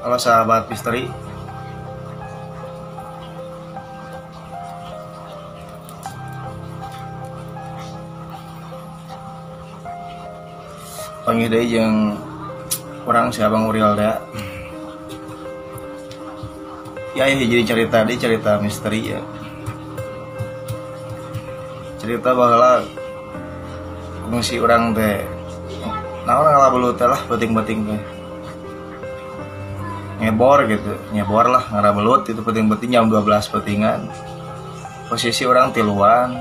Halo sahabat misteri. Panggih deui jeung urang si Abang Uriel da. Ya jadi cerita deui, cerita misteri ya. Cerita baheula kungsi urang teh naon ngala belut teh lah peuting-peuting teh. Ngebor gitu, nyebor lah ngara belut itu peuting-peuting jam 12 peutingan. Posisi orang tiluan.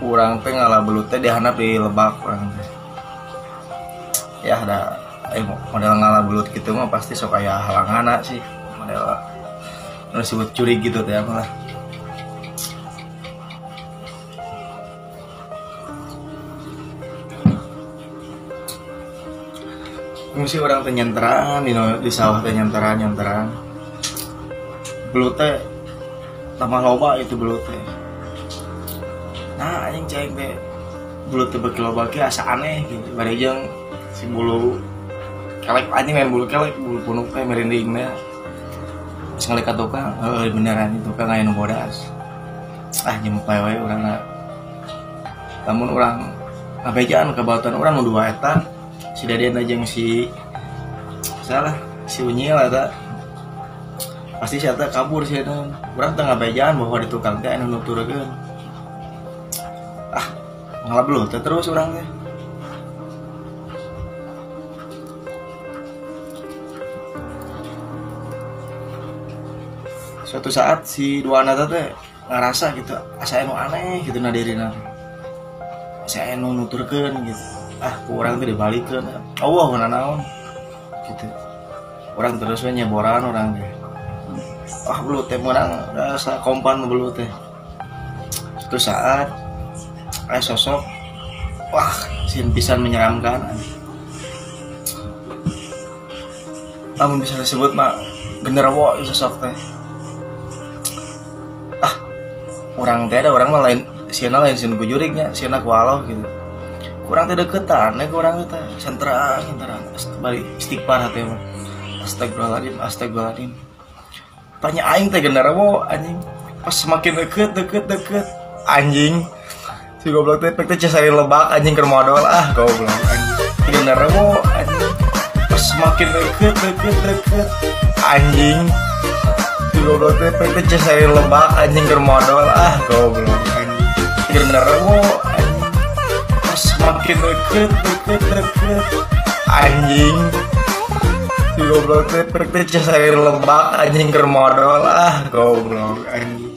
Urang teh ngala belut teh dihandap di lebak urang teh. Ya ada model ngala belut gitu mah pasti sok aya halanganna sih. Model nu disebut curi gitu teh malah. Mesti orang teh nyenteran di sawah teh nyenteran. Belut teh tambah loba itu belut teh. Nah anjing cai teh belut teh beuki loba ge asa aneh gitu. Bari jeung si bulu kelek anjing main bulu kelek bulu punuk teh merinding teh. Pas ngaleuk ka tukang, heuh beneran itu tukang aya nu bodas. Ah nyempe we urang na. Lamun urang ngabejaan ka batuan urang nu dua eta si Deden jeung si salah si Unyil eta pasti si eta kabur si eta urang teh ngabejaan bahwa di tukang teh anu nuturkeun. Ah ngala belut teh terus urang teh. Suatu saat si dua anak teh ngerasa gitu asa anu aneh gitu na dirina, asa anu nuturkeun gitu. Ah ku urang teh dibalikeun Allah kana naon gitu. Urang terus we nyeboran urang teh. Ah belut teh meunang rasa kompan belut teh. Suatu saat aya sosok wah sin pisan menyeramkan. Lamun bisa disebut mah genderuwo sosok teh. Ah urang teh ada urang mah lain sieuna lain sieun ku jurignya, sieuna ku aloh gitu. Kurang teh deketan, nih kurang teh senteran, bari istighfar hati mah. Astagfirullahaladzim, astagfirullahaladzim. Tanya aing teh genderuwo anjing. Pas semakin deket, anjing. Si goblok teh pek teh cesari lebak anjing keur modol ah goblok anjing. Genderuwo anjing. Pas semakin deket, anjing. Si goblok teh pek teh cesari lebak anjing keur modol ah goblok anjing. Genderuwo anjing. Semakin deket anjing. Si goblok teh pek teh cesari lebak anjing keur modol ah goblok anjing.